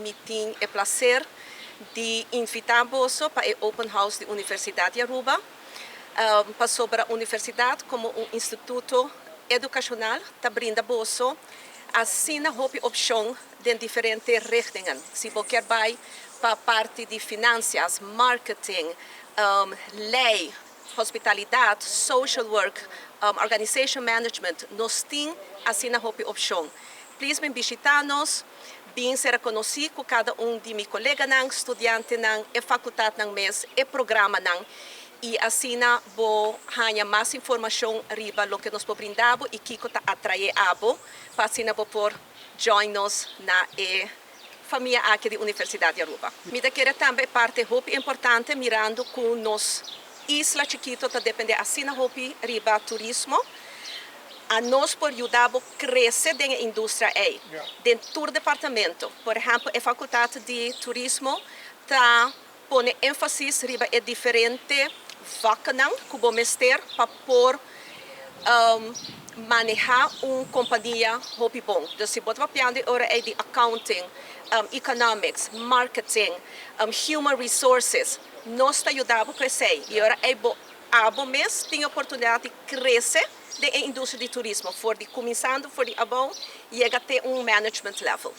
Mi tin e placer di invita boso pa e Open House di Universidad di Aruba. Pasobra universidad como un instituto educacional ta brinda boso asina hopi opcion den diferente richtingen. Si bo kier bay pa parti di financias, marketing, ley, hospitalidad, social work, organization management, nos tin asina hopi opcion. Please bin bishita nos, bin ser conoci cu cada un di mi coleganan, studiantenan, e facultadnan mes, e programanan, y asina bo haya mas informacion riba loke nos por brinda bo y kico ta atrae abo, pa asina bo por join nos na e famia aki di Universidad di Aruba. Mi ta kere tambe parti hopi importante, mirando cu nos isla chikito ta depende asina hopi riba turismo. Anos por yuda bo crece den e industria ey, den tur departamento. Por ehempel, e facultad di turismo ta pone enfasis riba e diferente vaknan cu bo mester pa por maneha un compania hopi bon. Dus si bo ta papiando ora ey di accounting, economics, marketing, human resources, nos ta yuda bo crece. Y ora ey abo mes tin oportunidad di crece den industria di turismo, for di cuminsando for di abou, yega te un management level.